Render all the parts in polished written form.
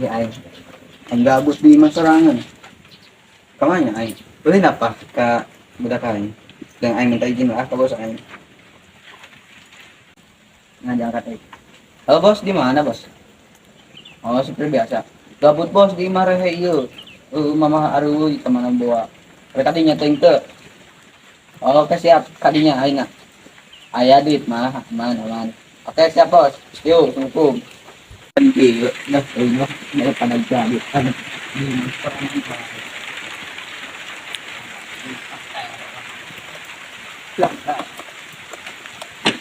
Iya aing. Aing gabut di imah sorangan. Kamana aing? Boleh apa ka budak aing? Dan aing minta izin lah ke bos aing. Nah, diangkat aing. Halo bos, di mana bos? Oh, seperti biasa. Gabut bos di imah rehe ieu. Mama aruy ka mana bawa. Mereka tadi nyatain ke. Oh, oke siap. Kadinya aing. Aya duit mah, aman aman. Oke siap bos. Yuk, assalamualaikum. Iya, nah, ini pada jadi.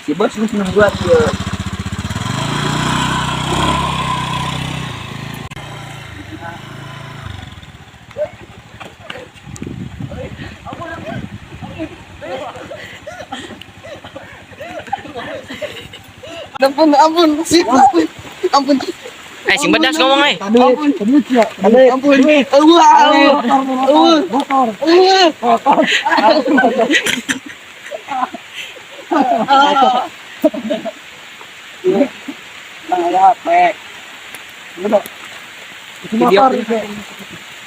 Si bos geus nungguan ieu. Ampun, ampun, ampun, ampun. Eh, sing bedas ngomong eh. Ampun, ampun, Allah, Allah, Allah. Motor,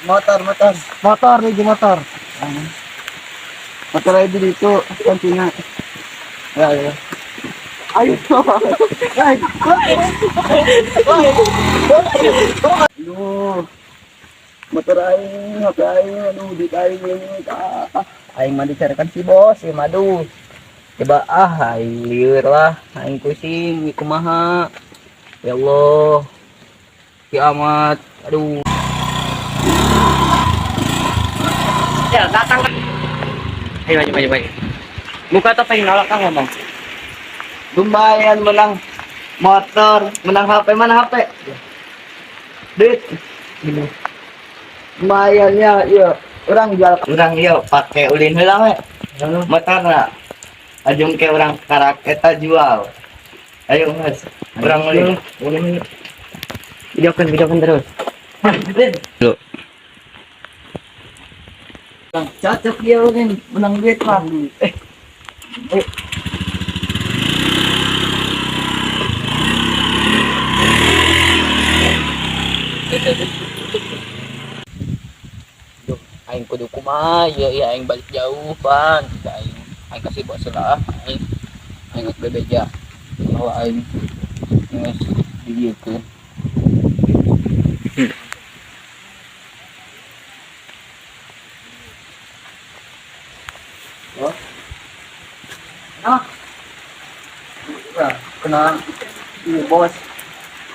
Motor, motor, motor nih, motor. Motor aja di itu kuncinya. Ya, ya. Ayo, aduh, motor aing, HP aing, aduh, duit aing ini, ah. Aing mah dicarikan si bos, si madu. Coba ah, aing lieur lah, aing pusing, kumaha. Ya Allah. Kiamat, aduh. Ya, datang. Ayo, maju, maju, maju. Buka topeng nolak kan ngomong. Lumayan menang motor, menang HP, mana HP? Duit. Lumayan ya, iya. Orang jual orang iya pakai ulin heula we. Motorna. Ajung ke orang karak eta jual. Ayo Mas, urang ulin. Ulin. Videokan, videokan terus. Lu. Cocok dia ulin, menang duit lah. Eh. Eh. Duh, aing kudu kumaha ieu ieu aing balik jauh pan. Tidak aing aing kasih bos lah aing aing geus bebeja bahwa aing geus di dieu teh. Oh. Ah. Kena iya bos.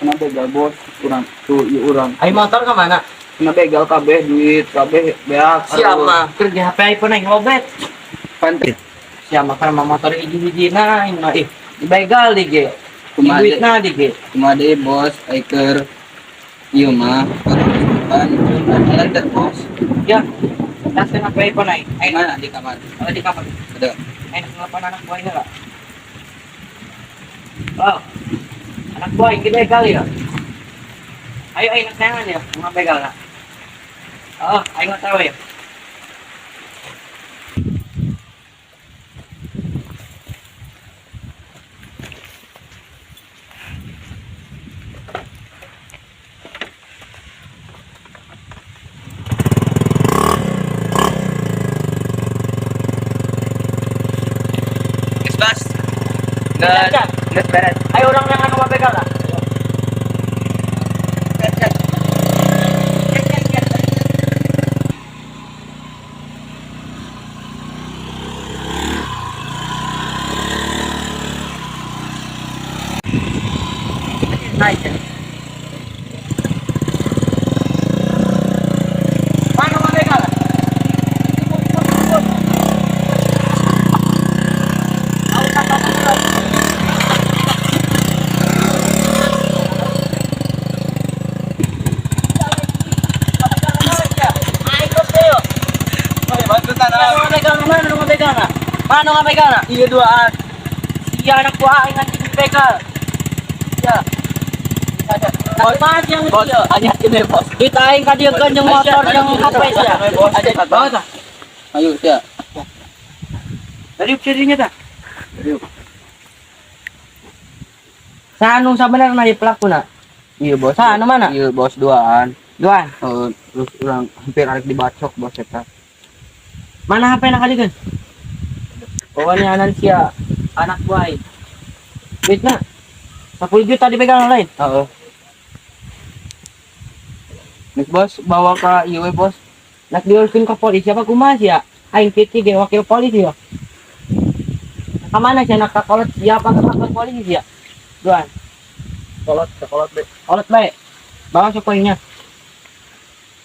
Kena begal bos, kurang tuh iya urang. Ayo motor ke mana? Kena begal kabeh duit kabeh beak. Siapa? Kerja HP iPhone aing lobet. Pantai. Siapa karena motor hiji-hiji na aing mah ih. Dibegal di ge. Kumaha Duit na di ge. Kumaha deui bos, aiker ieu mah pan ada bos. Ya. Tas HP iPhone aing. Aing Mana di kamar? ada di kamar. Ada. Aing ngelapan anak buah ini lah. Oh. Anak buah aing dibegal ya. Ayo aing tangan ya, mau begal lah. Oh, aing nggak tahu ya. Geus bos. Geus. Geus beres. Ayo orang yang anu begal lah. Naik. Mana mau begal? Mana nggak begal? Iya duaan. Iya anak buah aing anjing begal. Iya. Bos, Mana yang bos, dia? hanya ini bos. Duit aing ka dieu kan jeung motor jeung HP sia. Aja banget ah. Ayo sia. Tadi dirinya tah. Ayo. Sa anong sabenerna di pelakuna? Iya, Bos. Sa, anu mana? Iya, Bos, duaan. Duaan. Heeh, terus urang hampir arek dibacok, Bos, eta. Mana HP nak kali kan? Pokoknya anan sia anak buah aing. Duitna 10 juta dipegang lain. Heeh. Nih, Bos, bawa ke ieu we, Bos. Nak diuruskeun ke polisi apa kumaha sia? Aing titi ge wakil polisi ya. Ka mana sia nak ka kolot siapa ke kantor polisi sia? Duan. Kolot, ke kolot be. Kolot bae. Bawa sokoingnya.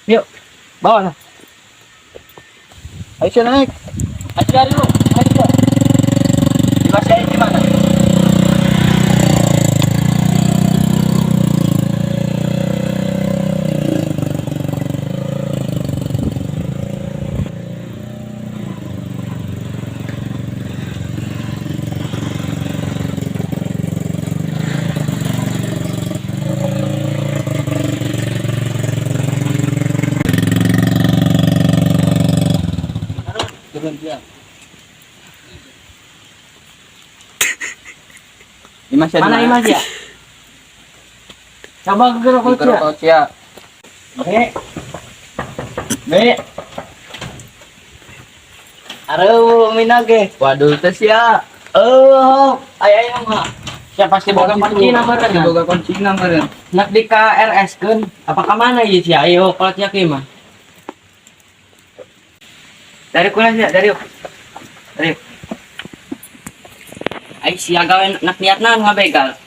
Yuk, bawa lah. Ayo sia naik. Ayo dari lu. Ayo. Di mas di mana? Turun dia. Dimas ya, Mana Imas ya? Coba ke kolot sia. Kolot sia. B. B. Aduh, minage. Waduh, teh sia. Oh, ay ay mah. Siapa sih boga kunci nomor kan? Boga kunci nomor. Nak di KRS kan? Apa ke mana ya sih? Ayo, kalau siapa mah? Dari kula sih, dari. Dari. Ay sia gawe nak niatna ngabegal.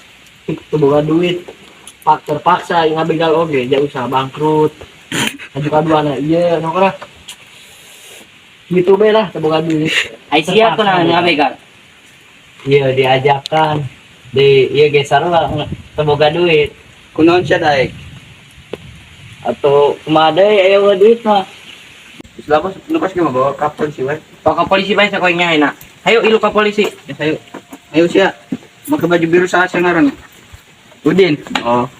Boga duit. Pak terpaksa ngabegal oge, ja usaha bangkrut. Aju kaduana ieu nokra. Gitu be lah teu boga duit. Ay sia kunaon ngabegal. Iya diajakan di iya ge sarua teu boga duit. Kunaon sia daek? Atau kumaha deui aya boga duit mah. Terus lah bos, nu pas mah bawa ka polisi we. Bawa ke polisi bae sakoingnya enak. Ayo ilu ke polisi. Ya, ayo. Ayo sia. Make baju biru saha sia ngaran? Udin. Oh.